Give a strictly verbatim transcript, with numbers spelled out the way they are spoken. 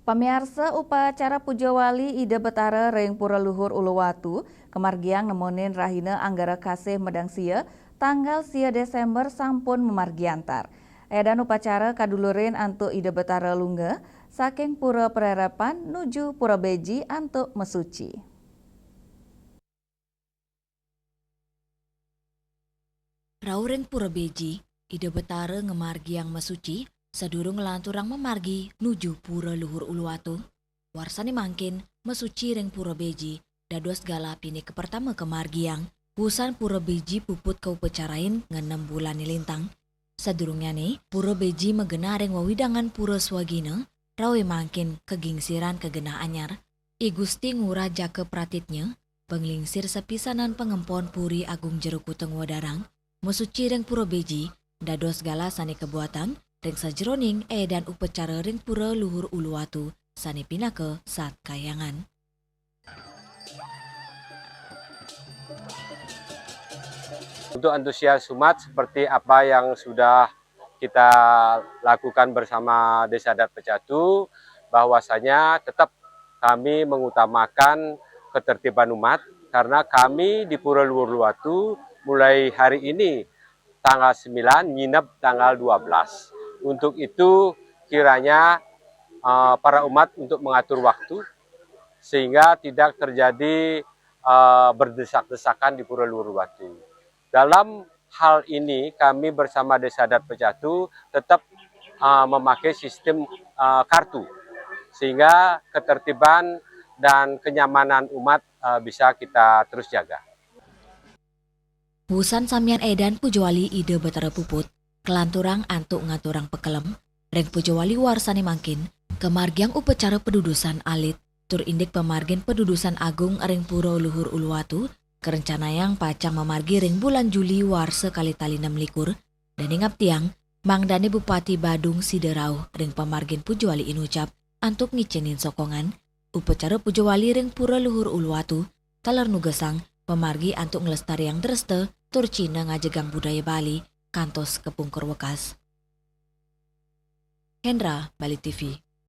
Pamiarsa, upacara Puja Wali Ida Betara ring Pura Luhur Uluwatu kamargiang nemonin rahina Anggara Kasih Medangsia, tanggal sia Desember sampun mamargi antar. Edan upacara kadulurin antuk Ida Betara lunga saking Pura Prerepan nuju Pura Beji antuk masuci. Rauh ring Pura Beji, Ida Betara ngamargiang masuci, sadurung nglanturang mamargi nuju Pura Luhur Uluwatu. Warsane mangkin, masuci ring Pura Beji dados galah pinih kapertama kamargiang. Wusan Pura Beji puput kaupacarain ngenem bulan nilintang. Sadurungyane, Pura Beji magenah ring wewidangan Pura Swagina, rauh mangkin kagingsiran kagenah anyar. I Gusti Ngurah Jaka Pratitnya, panglingsir sapisanan pangempon Puri Agung Jero Kuta Nguadarang, masuci ring Pura Beji, dados galah sane kabuatang ring sajeroning edan upacara ring Pura Luhur Uluwatu sane pinaka sat kahyangan. Untuk antusias umat, seperti apa yang sudah kita lakukan bersama Desa Adat Pecatu, bahwasanya tetap kami mengutamakan ketertiban umat, karena kami di Pura Luhur Uluwatu mulai hari ini, tanggal sembilan, nginep tanggal dua belas. Untuk itu, kiranya, eh, para umat untuk mengatur waktu sehingga tidak terjadi, eh, berdesak-desakan di Pura Luhur Uluwatu. Dalam hal ini, kami bersama Desa Adat Pecatu tetap, eh, memakai sistem, eh, kartu, sehingga ketertiban dan kenyamanan umat, eh, bisa kita terus jaga. Wusan samian edan Puja Wali Ida Betara puput, kalanturang antuk ngaturang pakelem, ring Puja Wali warsane mangkin, kamargiang upacara padudusan alit, tur indik pamargin padudusan agung ring Pura Luhur Uluwatu, karencanayang pacang mamargi ring bulan Juli warsa kalih tali nem likur, dane ngaptiang, mangdane Bupati Badung sida rauh ring pamargin Puja Wali inucap, antuk ngicenin sokongan, upacara Puja Wali ring Pura Luhur Uluwatu, taler nugesang pamargi antuk nglestariang dresta tur cihna ngajegang budaya Bali kantos kapungkur wekas. Hendra, Bali T V.